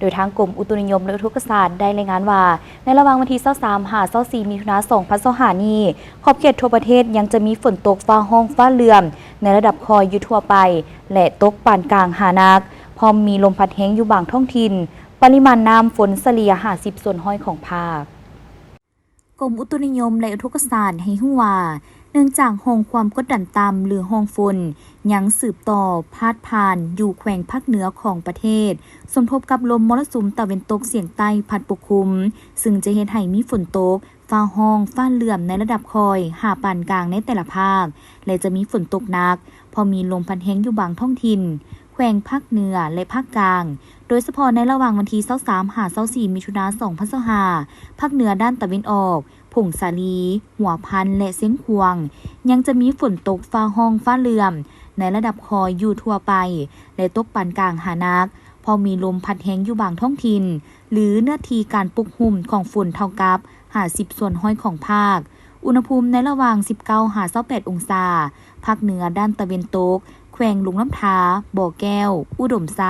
ໂດຍທາງກົມອຸຕຸນິຍົມ ແລະ ອຸທົກກະສາດ ໄດ້ລາຍງານວ່າ ໃນລະຫວ່າງວັນທີຊາວສາມ ຫາ ຊາວສີ່ ມິຖຸນາ ສອງພັນຊາວຫ້ານີ້ ຂອບເຂດທົ່ວປະເທດຍັງຈະມີຝົນຕົກຟ້າຮ້ອງຟ້າເຫຼື່ອມ ໃນລະດັບຄ່ອຍຢູ່ທົ່ວໄປ ແລະ ຕົກປານກາງຫາໜັກ, ພ້ອມມີລົມພັດແຮງຢູ່ບາງທ້ອງຖິ່ນ. ປະລິມານນ້ຳຝົນສະເລ່ຍ ຫ້າສິບສ່ວນຮ້ອຍຂອງພາກ. ກົມອຸຕຸນິຍົມ ແລະ ອຸທົກກະສາດ ໃຫ້ຮູ້ວ່າ ເນື່ອງຈາກຮ່ອງຄວາມກົດດັນຕ່ຳ ຫຼື ຮ່ອງຝົນ ຍັງສືບຕໍ່ພາດຜ່ານຢູ່ແຂວງພາກເໜືອຂອງປະເທດ, ສົມທົບກັບລົມມໍລະສຸມຕາເວັນຕົກສຽງໃຕ້ພັດປົກຄຸມ, ຊຶ່ງຈະເຮັດໃຫ້ມີຝົນຕົກ, ຟ້າຮ້ອງ, ຟ້າເຫຼື່ອມໃນລະດັບຄ່ອຍຫາປານກາງໃນແຕ່ລະພາກ ແລະ ຈະມີຝົນຕົກໜັກ, ເພາະມີລົມພັດແຮງຢູ່ບາງທ້ອງຖິ່ນ ແຂວງພາກເໜືອ ແລະ ພາກກາງ, ໂດຍສະເພາະໃນລະຫວ່າງວັນທີຊາວສາມ ຫາ ຊາວສີ່ ມິຖຸນາ ສອງພັນຊາວຫ້າ, ພາກເໜືອດ້ານຕາເວັນອອກ, ຜົ້ງສາລີ, ຫົວພັນ ແລະ ຊຽງຂວາງ ຍັງຈະມີຝົນຕົກ, ຟ້າຮ້ອງ, ຟ້າເຫຼື່ອມ ໃນລະດັບຄ່ອຍຢູ່ທົ່ວໄປ ແລະ ຕົກປານກາງຫາໜັກ, ເພາະມີລົມພັດແຮງຢູ່ບາງທ້ອງຖິ່ນ ຫຼື ເນື້ອທີ່ການປົກຫຸ້ມຂອງຝົນເທົ່າກັບ ຫ້າສິບສ່ວນຮ້ອຍຂອງພາກ. ອຸນຫະພູມໃນລະຫວ່າງ ສິບເກົ້າ ຫາ ຊາວແປດ ອົງສາ. ພາກເໜືອດ້ານຕາເວັນຕົກ, ແຂວງຫຼວງນ້ຳທາ, ບໍ່ແກ້ວ, ອຸດົມໄຊ,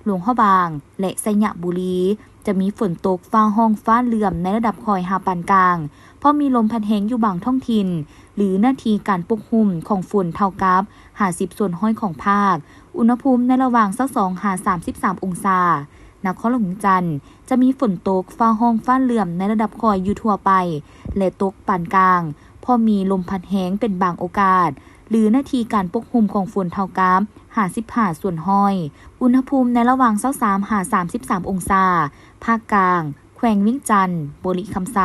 ຫຼວງພະບາງ ແລະ ໄຊຍະບູລີ ຈະມີຝົນຕົກ, ຟ້າຮ້ອງ, ຟ້າເຫຼື່ອມໃນລະດັບຄ່ອຍຫາປານກາງ, ເພາະມີລົມພັດແຮງຢູ່ບາງທ້ອງຖິ່ນ ຫຼື ເນື້ອທີ່ການປົກຫຸ້ມຂອງຝົນເທົ່າກັບ ຫ້າສິບສ່ວນຮ້ອຍຂອງພາກ. ອຸນຫະພູມໃນລະຫວ່າງ ຊາວສອງ ຫາ ສາມສິບສາມ ອົງສາ. ນະຄອນຫຼວງວຽງຈັນ ຈະມີຝົນຕົກ, ຟ້າຮ້ອງ, ຟ້າເຫຼື່ອມໃນລະດັບຄ່ອຍຢູ່ທົ່ວໄປ ແລະ ຕົກປານກາງ, ເພາະມີລົມພັດແຮງເປັນບາງໂອກາດ ຫຼື ເນື້ອທີ່ການປົກຫຸ້ມຂອງຝົນເທົ່າກັບ ຫ້າສິບຫ້າສ່ວນຮ້ອຍ. ອຸນຫະພູມໃນລະຫວ່າງ ຊາວສາມ ຫາ ສາມສິບສາມ ອົງສາ. ພາກກາງ, ແຂວງວຽງຈັນ, ບໍລິຄຳໄຊ,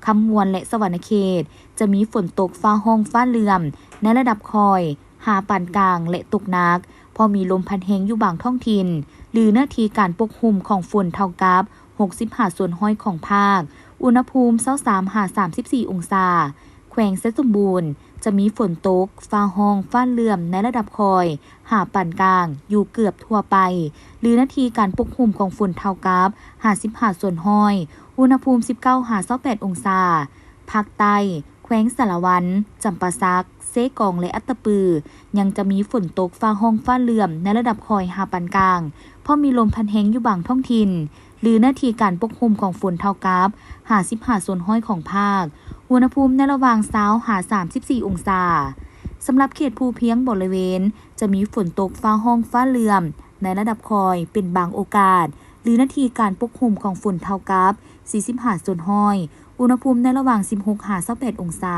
ຄຳມ່ວນ ແລະ ສະຫວັນນະເຂດ ຈະມີຝົນຕົກ, ຟ້າຮ້ອງ, ຟ້າເຫຼື່ອມໃນລະດັບຄ່ອຍ ຫາປານກາງ ແລະ ຕົກໜັກ, ເພາະມີລົມພັດແຮງຢູ່ບາງທ້ອງຖິ່ນ ຫຼື ເນື້ອທີ່ການປົກຫຸ້ມຂອງຝົນເທົ່າກັບ ຫົກສິບຫ້າສ່ວນຮ້ອຍຂອງພາກ. ອຸນຫະພູມ ຊາວສາມ ຫາ ສາມສິບສີ່ ອົງສາ. ແຂວງໄຊສົມບູນ ຈະມີຝົນຕົກ, ຟ້າຮ້ອງ, ຟ້າເຫຼື່ອມໃນລະດັບຄ່ອຍ ຫາປານກາງ ຢູ່ເກືອບທົ່ວໄປ ຫຼື ເນື້ອທີ່ການປົກຫຸ້ມຂອງຝົນເທົ່າກັບ ຫ້າສິບຫ້າສ່ວນຮ້ອຍ. ອຸນຫະພູມ ສິບເກົ້າ ຫາ ຊາວແປດ ອົງສາ. ພາກໃຕ້, ແຂວງສາລະວັນ, ຈຳປາສັກ, ເຊກອງ ແລະ ອັດຕະປື ຍັງຈະມີຝົນຕົກ, ຟ້າຮ້ອງ, ຟ້າເຫຼື່ອມໃນລະດັບຄ່ອຍຫາປານກາງ, ເພາະມີລົມພັດແຮງຢູ່ບາງທ້ອງຖິ່ນ ຫຼື ເນື້ອທີ່ການປົກຫຸ້ມຂອງຝົນເທົ່າກັບ ຫ້າສິບຫ້າສ່ວນຮ້ອຍຂອງພາກ. ອຸນຫະພູມໃນລະຫວ່າງ ຊາວ ຫາ ສາມສິບສີ່ ອົງສາ. ສຳລັບເຂດພູພຽງບໍລິເວນ ຈະມີຝົນຕົກ, ຟ້າຮ້ອງ, ຟ້າເຫຼື່ອມໃນລະດັບຄ່ອຍເປັນບາງໂອກາດ ຫຼື ເນື້ອທີ່ການປົກຫຸ້ມຂອງຝົນເທົ່າກັບ ສີ່ສິບຫ້າສ່ວນຮ້ອຍ. ອຸນຫະພູມໃນລະຫວ່າງ ສິບຫົກ ຫາ ຊາວແປດ ອົງສາ.